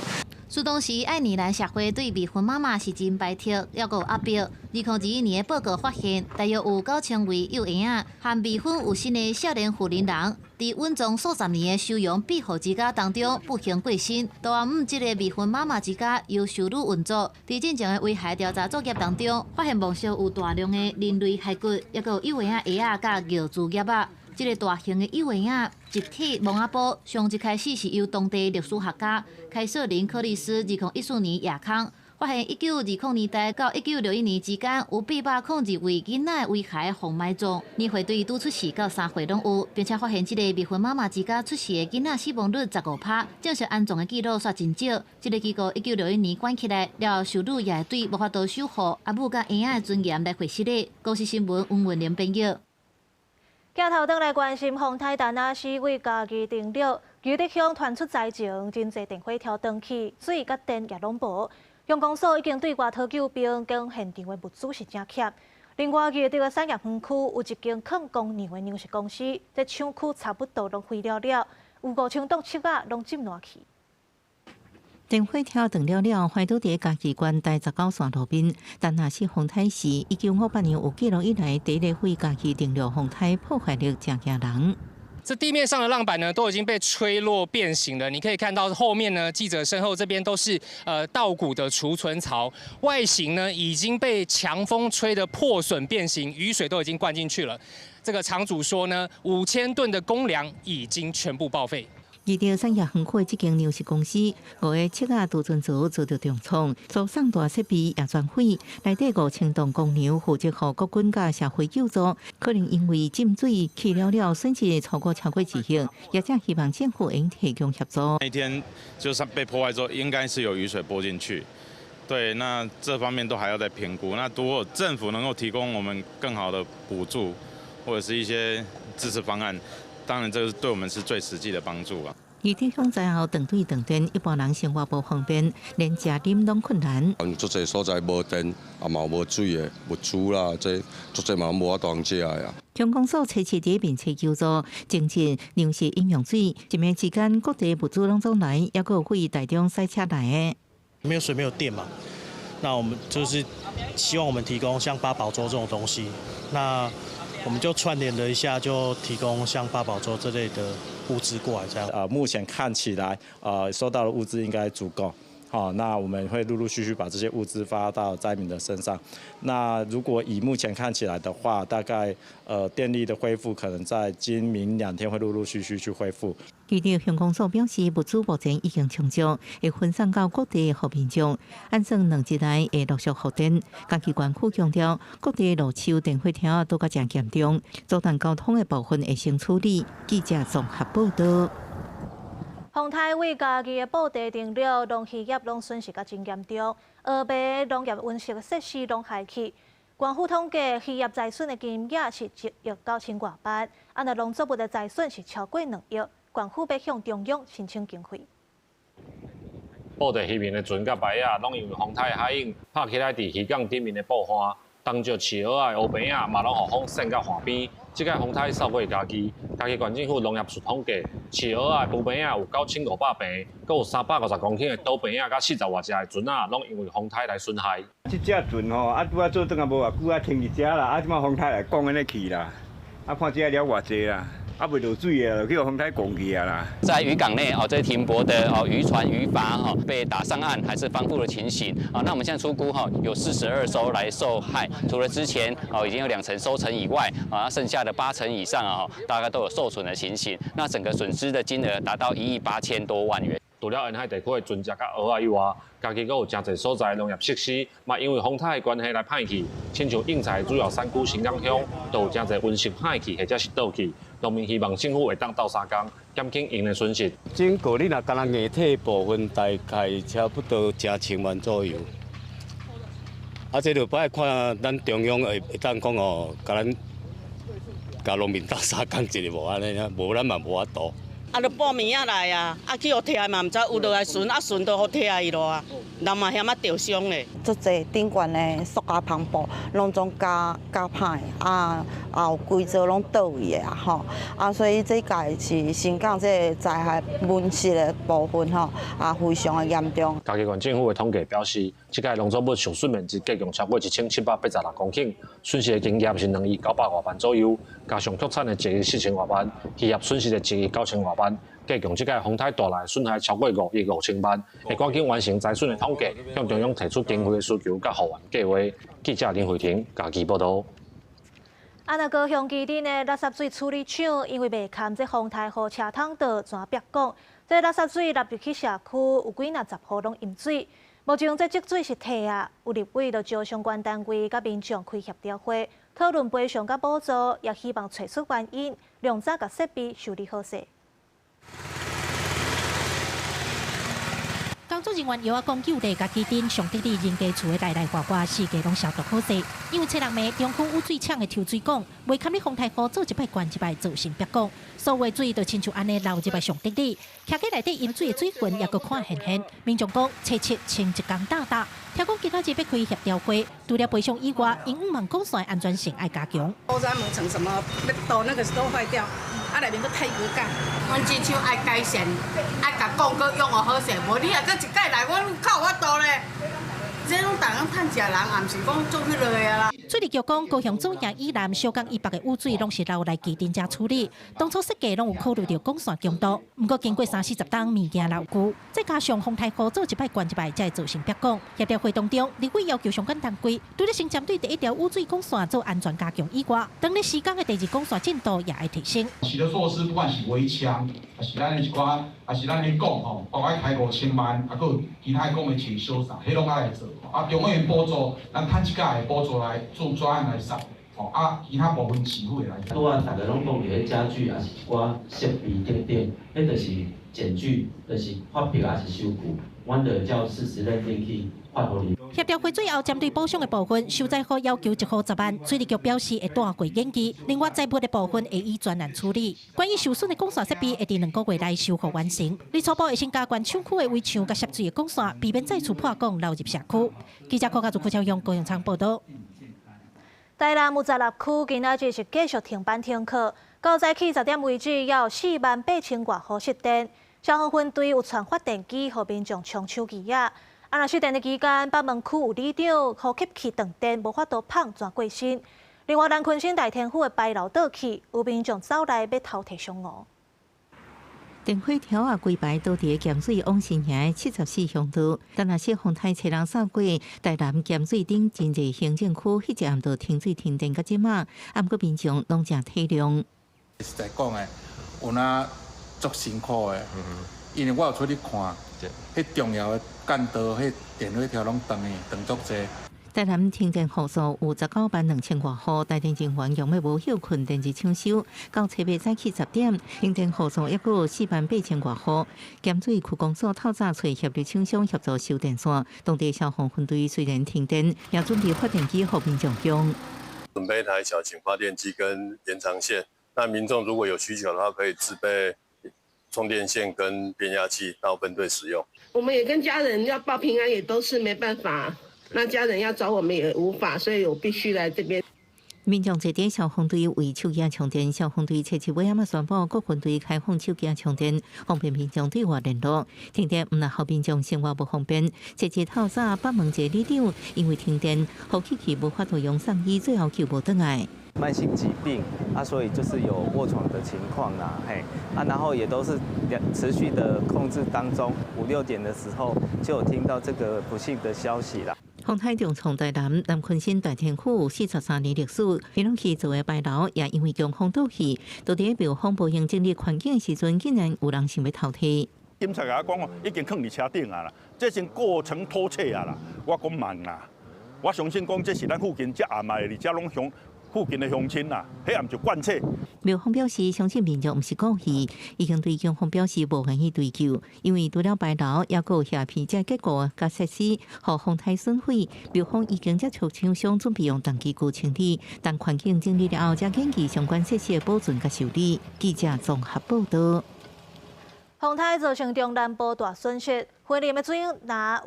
事當時，愛爾蘭社會對未婚媽媽是真排斥，抑閣有壓迫。2021年的報告發現，大約有9000位幼嬰仔和未婚有身的少年婦人人，佇隱藏數十年的收容庇護之家當中不幸過身。大姆這个未婚媽媽之家由修女運作，佇進前的遺骸調查作業當中，發現墓穴有大量的人類骸骨，抑閣有幼嬰仔鞋仔佮尿珠葉仔。這个大型的幼嬰仔集體墓仔埔，上一開始是由當地歷史學家凱瑟琳·克里斯2014年夜空發現，1920年代到1961年之間，有802位囡仔的遺骸予埋葬，年歲對拄出世到3歲攏有，並且發現這个未婚媽媽之家出世的囡仔死亡率15趴，證實安葬的記錄煞真少。這个機構1961年關起來了後，修女也會對無法度守護阿母佮嬰仔的尊嚴來回失禮。公視新聞溫文玲編譯。鏡頭轉來關心風颱達那是對嘉義登陸，裘德鄉傳出災情，真濟電火柱斷去，水佮電也攏無。鄉公所已經對外討救兵，講現場的物資是誠缺。另外，裘德的產業園區有一間囥公糧的糧食公司，這廠區差不多攏毀了了，有5000擋粟仔攏浸爛去。電火柱斷了了，橫佇佇嘉義縣台19線路邊。但若是風颱是1958年有記錄以來，第一个對嘉義登陸風颱破壞力誠驚人。這地面上的浪板呢，都已經被吹落變形了。你可以看到後面呢，記者身後這邊都是稻穀的儲存槽，外形呢已經被強風吹得破損變形，雨水都已經灌進去了。這個廠主說呢，5000噸的公糧已經全部報廢。裘德產業園區的這間糧食公司，五个粟仔儲存槽遭著重創，輸送帶設備也全毀，內底5000噸公糧負責予國軍佮社會救助，可能因為浸水去了了，損失超過超過一億，業者希望政府應提供協助。那天就是被破壞之後，應該是有雨水撥進去，對，那這方面都還要再評估。那如果政府能夠提供我們更好的補助，或者是一些支持方案。當然，這個對我們是最實際的幫助啊。裘德鄉災後斷水斷電，一般人生活無方便，連食啉攏困難。足濟所在無電，也嘛無水的物資啦，這足濟嘛無法度通食的啊。鄉公所持續佇面冊救助，精進糧食飲用水，一暝之間各地物資攏總來，抑閣有對台中賽車來的。沒有水，沒有電嘛，那我們就是希望我們提供像八寶粥這種東西，那我們就串聯了一下，就提供像八寶粥這類的物資過來，這樣。目前看起來，收到的物資應該足夠。好，那我們會陸陸續續把這些物資發到災民的身上。那如果以目前看起來的話，大概電力的恢復可能在今明兩天會陸陸續續去恢復。記者鄉公所表示，物資目前已經充足，會分送到各地予民眾。按算2日內會陸續復電。嘉義縣府強調，各地路樹電火柱都較誠嚴重，阻斷交通的部分會先處理。記者綜合報道。風颱為嘉義的布袋鎮了，農漁業攏損失甲真嚴重，蚵棚農業溫室設施攏害去。縣府統計，漁業財損的金額是1億9千外萬，啊，若農作物的財損是超過2億，縣府欲向中央申請經費。布袋漁民的船佮排仔，攏因為風颱海湧拍起來佇漁港頂面的布岸，東石飼蚵仔的烏棚仔嘛攏予風扇到岸邊。這擺風颱掃過嘉義，嘉義縣政府農業處統計，飼蚵仔的浮棚仔有9500棚，閣有350公頃的島棚仔，佮40外隻的船仔，攏因為風颱來損害。這隻船吼，啊拄仔做轉來無偌久啊，停佇遮啦，啊這擺風颱來講按呢去啦，啊看這了偌濟啦。啊，袂落水啊，去予風颱狂去啊啦！在漁港內哦，這停泊的哦漁船漁筏哈被打上岸還是翻覆的情形啊。那我們現在初估哈有42艘來受害，除了之前哦已經有2成收成以外啊，剩下的8成以上啊，大概都有受損的情形。那整個損失的金額達到1億8千多萬元。除了沿海地區的船隻佮蚵仔以外，嘉義閣有誠濟所在農業設施嘛，因為風颱的關係來歹去，親像應菜主要產區新港鄉，都有誠濟溫室歹去或者是倒去。農民希望政府會當鬥相共，減輕𪜶的損失。整個你若干焦硬體部分，大概差不多成千萬左右。啊，這就愛看咱中央會會當講哦，共咱共農民鬥相共一下無按呢，無咱嘛無法度。啊，著報物仔來啊，啊去予拆嘛，毋知有落來船，啊船都予拆去咯啊，人嘛嫌仔著傷咧。足濟頂懸的塑膠帆布，攏總咬咬歹，啊，也有規座攏倒位的啊吼，啊，所以這屆是新港這个災害溫室的部分吼，啊，非常的嚴重。嘉義縣政府的統計表示，這屆農作物受損面積計共超過1786公頃，損失的金額是2億900外萬左右，加上畜產的1億4千外萬，漁業損失的1億9千外萬。計共這屆風颱帶來損害超過5億5千萬，會趕緊完成災損的統計，向中央提出經費的需求佮復原計畫。記者林慧婷嘉義報導。啊，若高雄旗津的垃圾水處理廠，因為袂堪這風颱予車桶倒全煏講，這垃圾水納入去社區，有幾若十戶攏淹水。目前這積水是退啊，有立委就召相關單位佮民眾開協調會，討論賠償佮補助，也希望揣出原因，量早共設備修理好勢。工作人員搖仔講，救地共旗津上得里人家厝的內內外外四界攏消毒好勢。因為初六暝中區污水廠的抽水管袂堪你風颱雨做一擺灌一擺，造成煏管，所有水就親像按呢流入來上得里，徛起內底淹水的水痕也閣看現現。民眾講，初七清一工噠噠，聽講今仔日欲開協調會，除了賠償以外，𪜶向望管線安全性愛加強。烏紗門層什麼都那個都壞掉，啊內面閣太隔蓋。阮只手愛改善，愛共講閣用予好勢，無你若閣一擺來，阮較有法度咧。這攏逐工趁食人，也毋是講做彼落的啦。水利局講，高雄總營以南、小港以北的污水攏是留來旗津遮處理。當初設計攏有考慮著管線強度，毋過經過三四十冬物件老舊，再加上風颱雨做一擺灌一擺，才會造成煏管。協調會當中，立委要求相關單位，除了先針對第一條污水管線做安全加強以外，當咧施工的第二管線進度也愛提升。是的措施，不管是圍牆，還是咱的一寡，還是咱咧講吼，包括開5000萬，啊，閣有其他講的請修啥，彼攏愛來做。啊，中央補助，咱趁這個的補助來做專案來送，吼啊，其他部分市府會來。拄仔大家攏講著彼家具，抑是一寡設備等等，彼就是檢具，就是發票抑是收據，阮就會照事實認定去發予你。協調會最後針對補償的部分，受災戶要求一戶10萬，水利局表示會帶過研議。另外，災物的部分會以專案處理。關於受損的管線設備，會佇2個月內修復完成。而初步會先加懸廠區的圍牆佮涉水的管線，避免再次破管流入社區。記者柯家祖、柯超勇高雄倉報導。台南有16區今仔日是繼續停班停課，到早起10點為止，猶有4萬8千外戶失電。消防分隊有傳發電機，予民眾充手機仔。啊，若失電的期間，北門區有里長呼吸器斷電，無法度麭全過身。另外，南鯤鯓大天府的牌樓倒去，有民眾走來欲偷提香爐。電火條仔規排倒佇鹹水往新營的74鄉道，但若是風颱吹人掃過台南鹹水頂真濟行政區，彼一暗就停水停電到這馬，毋過民眾攏誠體諒。實在講的，有哪足辛苦的，因為我有出去看，彼重要的幹道、彼電火條攏斷去，斷足濟。台南停電戶數有192,000外戶，台電人員用欲無歇睏電子搶修，到初八早起10點，停電戶數抑閣有48,000外戶。鹹水區公所透早揣協力廠商協助修電線，當地消防分隊雖然停電，也準備發電機予民眾用。準備一台小型發電機跟延長線，那民眾如果有需求的話，可以自備充電線跟變壓器到分隊使用。我們也跟家人要報平安，也都是沒辦法。那家人要找我們也無法，所以我必須來這邊。民眾坐佇消防隊為手機充電，消防隊初七尾仔宣布各分隊開放手機充電，方便民眾對外聯絡。停電毋但予民眾生活無方便，初七透早北門一個里長因為停電，予氣氣無法度用送醫，最後救無轉來。慢性疾病啊，所以就是有臥床的情況啦，嘿啊，然後也都是持續的控制當中。5、6點的時候就有聽到這個不幸的消息啦。風颱重創台南南鯤鯓大天府有43年歷史，彼攏去做的牌樓也因為強風倒去，到佇廟方無閒整理環境的時陣，竟然有人想欲偷提。警察共我講哦，已經囥佇車頂啊啦，這是過程偷竊啊啦。我講慢啦，我相信講這是咱附近遮阿媽的，遮攏鄉附近的鄉親啦，彼也毋是慣勢。廟方表示，相信民眾毋是故意，已經對警方表示無願意追究，因為除了牌樓，抑閣有瓦片這結構佮設施，予風颱損毀。廟方已經接觸廠商，準備用重機具清理，等環境整理了後，才研究相關設施的保存佮修理。記者綜合報導。風颱造成中南部大損失，雲林的水若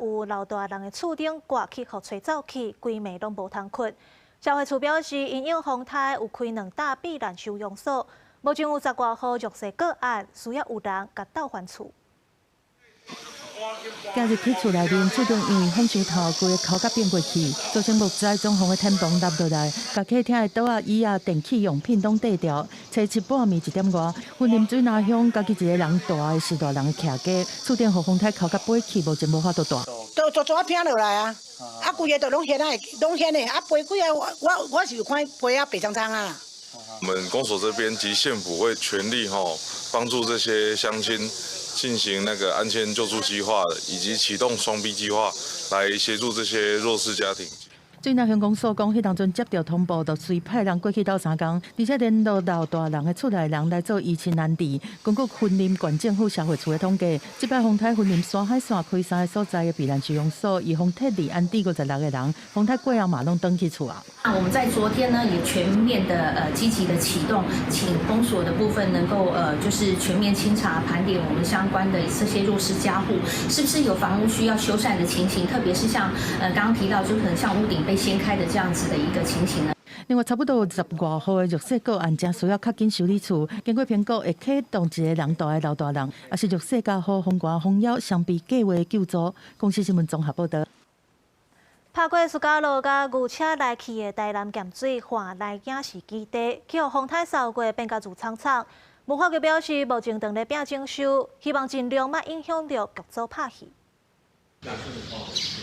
有老大人的厝頂掛起，予吹走去，規暝攏無通睏。社會處表示，因應風颱有開兩搭避難收容所，目前有10外戶弱勢個案，需要有人共鬥還厝。今日去厝內面，厝頂因為風傷透，規个口甲變過去，造成木材裝潢的天棚塌落來，共客廳的桌仔、椅仔、電器用品攏綴掉。初七半暝1點外，雲林水林鄉家己一个人蹛的施大人的徛家，厝頂予風颱哭甲飛去，無錢無法度蹛。都都怎片落來啊！啊，規个都攏掀啊，攏掀的，啊，飛幾啊，我是有看飛啊白蒼蒼啊。我們公所這邊及縣府會全力吼幫助這些鄉親進行那個安全救助計劃，以及啟動雙 B 計劃，來協助這些弱勢家庭。水林鄉公所講，彼當陣接著通報，就隨派人過去鬥相共，而且聯絡老大人的厝內人來做移親安置。根據雲林縣政府社會處的統計，這擺風颱雲林山海線開三個所在的避難收容所，予風撤離安置56個人，風颱過後嘛攏轉去厝啊。那我們在昨天呢，也全面的積極的啟動，請公所的部分能夠就是全面清查盤點我們相關的這些弱勢家戶，是不是有房屋需要修繕的情形，特別是像剛剛提到，就可能像屋頂被掀開的這樣子的一個情形呢。另外，差不多有10外戶的弱勢個案，誠需要較緊修理厝。經過評估，會啟動一個人蹛的老大人，抑是弱勢家戶風寒風枵雙 B 計畫救助。公視新聞綜合報導。拍過私家路佮牛車來去的台南鹹水岸內影視基地，去予風颱掃過變甲挐氅氅。文化局表示，目前正咧拼整修，希望盡量莫影響著劇組拍戲。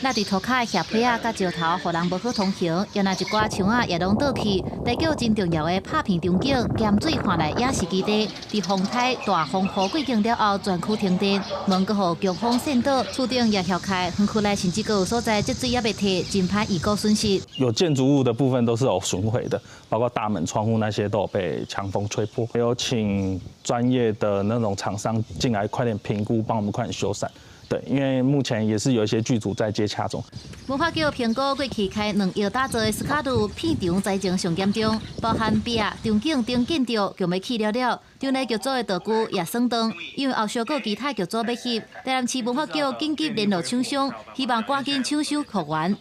那佇塗跤的瓦皮仔佮石頭，予人無好通行，也若一寡牆仔也攏倒去。代表真重要的拍片場景，鹹水岸內影視基地，佇風颱大風雨過境了後，全區停電，門閣予強風扇倒，厝頂也掀開，園區內甚至閣有所在積水猶未退，真歹預估損失。有建築物的部分都是有損毀的，包括大門、窗戶那些都有被強風吹破。有請專業的那種廠商進來，快點評估，幫我們快點修繕。對，因為目前也是有一些劇組在接洽中。文化局評估過去開2億打造的斯卡路片場災情上嚴重，包含壁、場景等建築，強欲去了了。場內劇組的道具也損斷，因為後續閣有其他劇組欲翕，台南市文化局緊急聯絡廠商，希望趕緊搶修復原。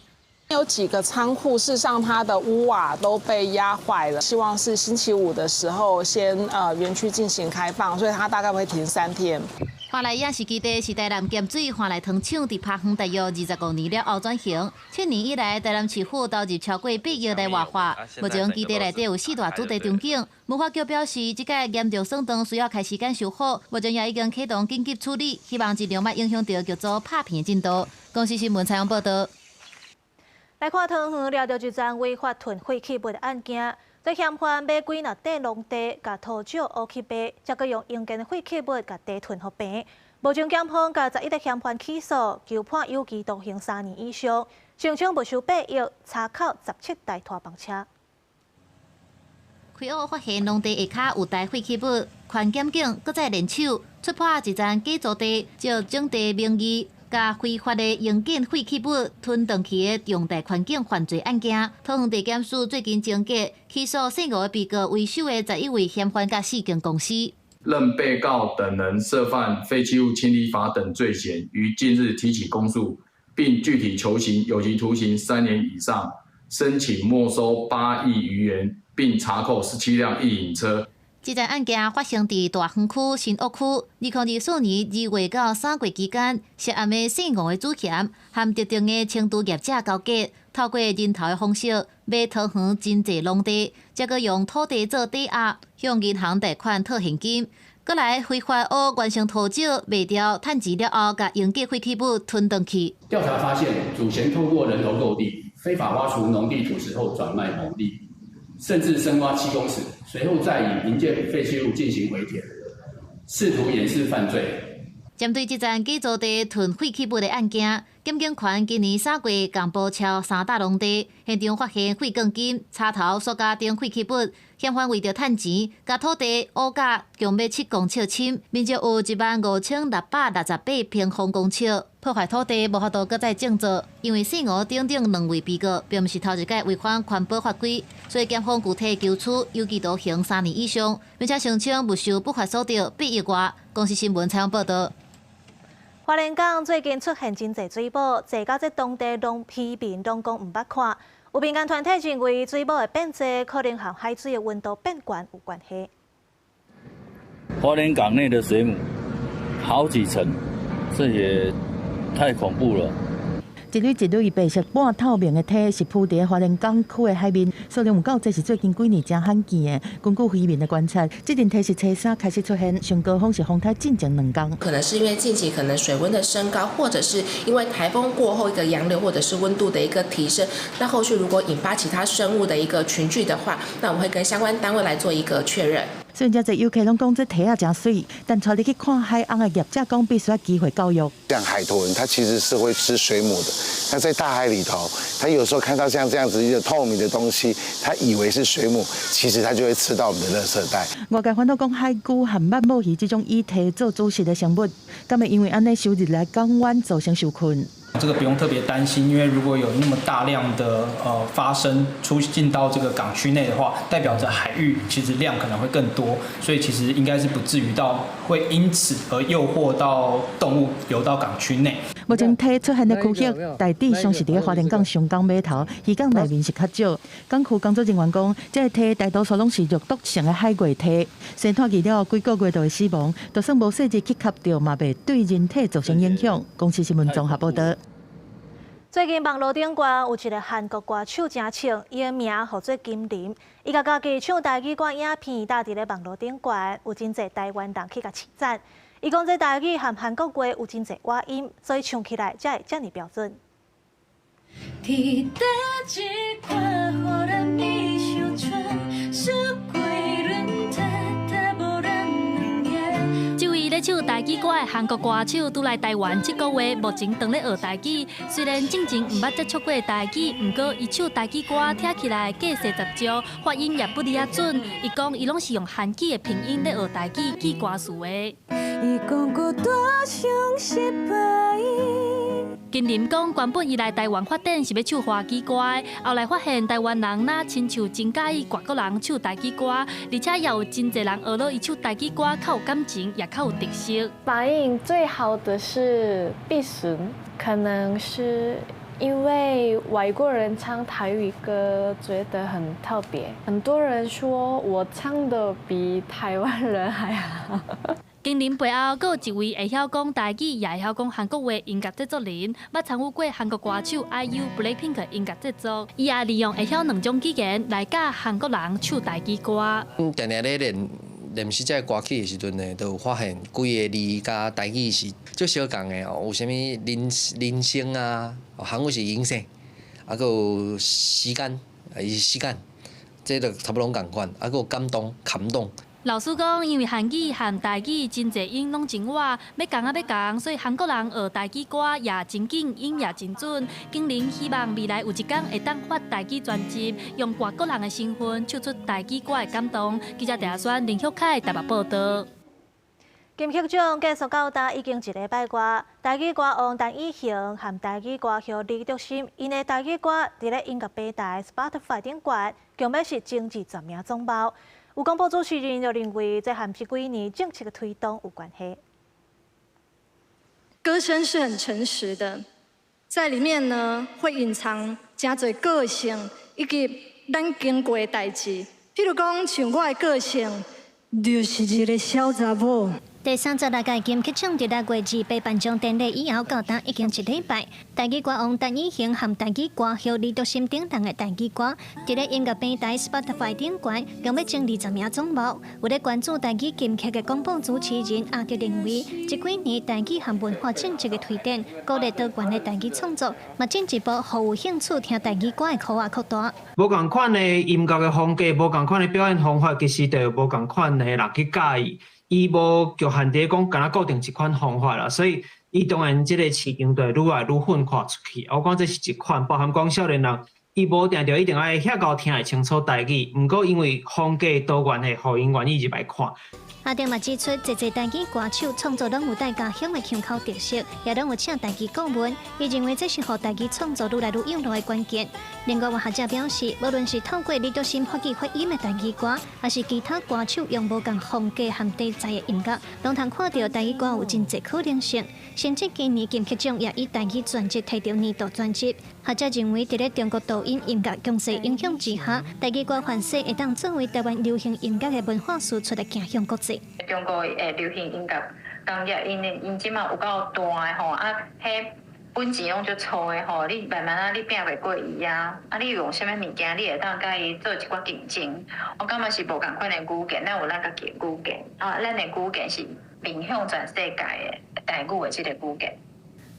有幾個倉庫，事實上它的屋瓦都被壓壞了。希望是星期五的時候先園區進行開放，所以它大概會停3天。華麗影視基地是台南鹹水華麗糖廠佇拍遠大約25年了後轉型。7年以來，台南市府投入超過8億來活化。目前基地內底有四大主題場景。文化局表示，這屆嚴重損斷需要開時間修復，目前也已經啟動緊急處理，希望盡量莫影響著劇組拍片進度。公視新聞採訪報道。來看桃園掠著一樁違法囤廢棄物的案件，這嫌犯買幾若塊農地，共土石挖去賣，才閣用營建的廢棄物共地囤予平。目前檢方共11個嫌犯起訴，求判有期徒刑3年以上，聲稱沒收8億，查扣17台拖房車。開挖發現農地下跤有大廢棄物，環檢警閣再聯手出破一樁假租地，借徵地名義，共非法的營建廢棄物吞轉去的重大環境犯罪案件，桃園地檢署最近偵結起訴姓吳的被告為首的11位嫌犯佮四間公司。認被告等人涉犯廢棄物清理法等罪嫌，於近日提起公訴，並具體求刑有期徒刑3年以上，申請沒收8億餘元，並查扣17輛一營車。這樁案件發生佇大園區新屋區，2024年2月到3月期間，涉案的姓吳的主嫌和特定的清除業者勾結，透過人頭的方式買桃園真濟農地，再閣用土地做抵押，向銀行貸款套現金，閣來非法挖原生土石賣掉，趁錢了後，共營建廢棄物吞轉去。調查發現，主嫌透過人頭購地，非法挖除農地土石後轉賣牟利，甚至深挖7公尺，隨後再以營建廢棄物進行回填，試圖掩飾犯罪。針對這樁假租地囤廢棄物的案件，檢警團今年3月共報抄三笪農地，現場發現廢鋼筋、插頭、塑膠等廢棄物，嫌犯為著趁錢，共土地挖甲強欲7公尺深，面積有15,668平方公尺，破壞土地無法度閣再種作。因為姓吳等等兩位被告，並毋是頭一擺違反環保法規，所以檢方具體求處有期徒刑3年以上，並且聲稱沒收不法所得8億外。公視新聞採訪報道。花蓮港最近出現真濟水母，濟到這當地農漁民攏講毋捌看。有民間團體認為水母會變濟，可能和海水的溫度變懸有關係。花蓮港內的水母好幾層，這也太恐怖了。一縷一縷白色半透明的體是浮佇花蓮港區的海面，數量有夠濟，是最近幾年誠罕見的。根據漁民的觀察，這陣體是初三開始出現，上高峰是風颱進前兩工。可能是因為近期可能水溫的升高，或者是因為颱風過後一個洋流，或者是溫度的一個提升，那後續如果引發其他生物的一個群聚的話，那我們會跟相關單位來做一個確認。雖然遮濟遊客攏講這體仔誠媠，但帶你去看海翁的業者講，必須愛機會教育。像海豚，它其實是會吃水母的。那在大海裡頭，它有時候看到像這樣子一個透明的東西，它以為是水母，其實它就會吃到我們的垃圾袋。外界煩惱講海龜和曼蟒魚這種以體做主食的生物，敢會因為按呢收入來港灣造成受困？這個不用特別擔心，因為如果有那麼大量的發生出進到這個港區內的話，代表着海域其實量可能會更多，所以其實應該是不至於到會因此而誘惑到動物游到港區內。目前體出現的區域大致上是佇花蓮港松港碼頭，漁港內面是較少。港區工作人員講，這个體大多數攏是肉毒性的海月體，生湠去了後幾個月就會死亡，就算無細膩去吸著，嘛袂對人體造成影響。公視新聞綜合報導。最近網路頂懸有一个韓國歌手誠唱，伊的名號做金林，伊共家己唱台語歌影片搭佇咧網路頂懸，有真濟台灣人去共稱讚。伊講這台語和韓國話有真濟倚音，所以唱起來才會遮爾標準。鐵一款予咱美相傳，四季輪替替無咱兩个。這位咧唱台語歌的韓國歌手，拄來台灣這個月，目前當咧學台語。雖然進前毋捌接觸過台語，毋過伊唱台語歌聽起來架勢十足，發音也不離仔準。伊講伊攏是用韓語的拼音咧學台語記歌詞的。伊講孤單上失敗。金林講，原本伊來台灣發展是欲唱華語歌的，後來發現台灣人若親像真佮意外國人唱台語歌，而且也有真濟人學了伊唱台語歌較有感情，也較有特色。發音最好的是必損，可能是因為外國人唱台語歌覺得很特別，很多人說我唱得比台灣人還好。驚人背後，閣有一位會曉講台語，也會曉講韓國話音樂製作人，捌參與過韓國歌手 IU、BLACKPINK 音樂製作。伊也利用會曉兩種語言來教韓國人唱台語歌。阮定定咧練練習這個歌曲的時陣呢，就有發現幾个字佮台語是足相仝的哦，有啥物人人生啊，韓語是人生，啊，閣有時間，啊，伊是時間，這就差不多攏仝款，啊，閣有感動，感動。老師講，因為韓語和台語真濟音攏真倚，欲仝仔欲仝，所以韓國人學台語歌也真緊，音也真準。景玲希望未來有一天會當發台語專輯，用外國人的身份唱出台語歌的感動。記者鄭宣林旭凱台北報道。金曲獎結束到今已經一禮拜外，台語歌王陳以恆和台語歌后李卓心，𪜶的台語歌佇咧音樂平台 Spotify 頂懸，強欲是爭佔十名總包。有廣播主持人就認為，這和這幾年政策的推動有關係。歌聲是很誠實的，在裡面呢會隱藏誠濟個性，以及咱經過的代誌。譬如講，像我的個性，就是一个小查某。第36屆金曲獎佇6月28頒獎典禮以後，到今已經一禮拜。台語歌王陳以恆和台語歌后李卓心等人的台語歌，佇咧音樂平台 Spotify 頂懸，共欲爭20名總包。有咧關注台語金曲的廣播主持人阿德認為，這幾年台語和文化政策的推展，鼓勵多元的台語創作，嘛進一步予有興趣聽台語歌的圈仔擴大。無仝款的音樂的風格，無仝款的表演方法，其實就有無仝款的人去佮意。伊無局限佇講，敢若固定一款方法啦，所以伊當然這个市場就會愈來愈分化出去。我講這是一款，包含講少年人，伊無定著一定愛遐𠢕聽會清楚台語，毋過因為風格多元的，予𪜶願意入來看。阿德嘛指出，濟濟台語歌手創作攏有帶家鄉的腔口特色，也攏有請台語顧問。伊認為這是予台語創作愈來愈有路的關鍵。另外，有學者表示，無論是透過李卓心發起發音的台語歌，還是其他歌手用無仝風格和題材的音樂，攏通看著台語歌有真濟可能性。甚至今年金曲獎也以台語專輯提著年度專輯。學者認為，佇咧中國抖音音樂強勢影響之下，台語歌凡勢會當作為台灣流行音樂的文化輸出來行向國際。中國的流行音樂工業，𪜶這馬有夠大的吼，啊，彼本錢攏足粗的吼，你慢慢仔你拚袂過伊啊，啊，你用啥物物件，你會當佮伊做一寡競爭。我感覺是無仝款的語言，咱有咱家己的語言，啊，咱的語言是面向全世界的台語的這个語言。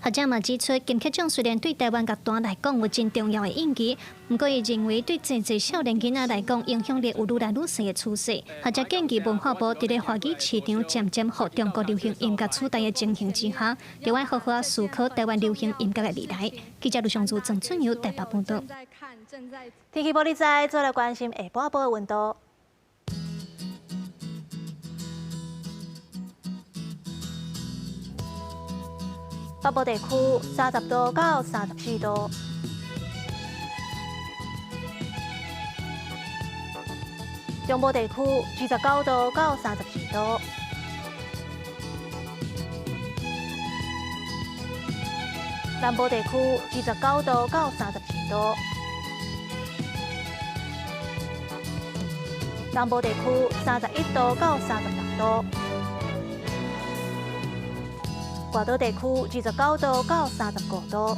學者嘛指出，金曲獎雖然對台灣樂壇來講有真重要的意義，毋過伊認為對濟濟少年囡仔來講，影響力有愈來愈細的趨勢。學者建議文化部佇咧華語市場漸漸予中國流行音樂取代的情形之下，著愛好好思考台灣流行音樂的未來。記者盧尚祖、鄭春友台北報導。天氣報你知，做來關心下半晡的溫度。北部地區30度到34度，中部地區29度到34度，南部地區29度到34度，南部地區31度到36度。外島地區29度到35度。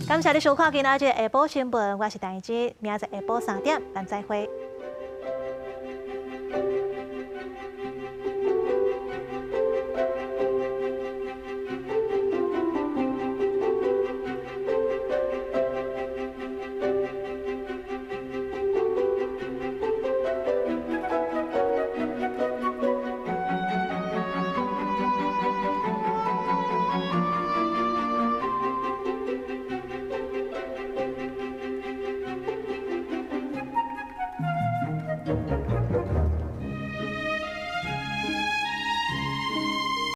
感謝你收看今仔日下晡新聞，我是陳怡之，明仔載下晡3點，咱再會。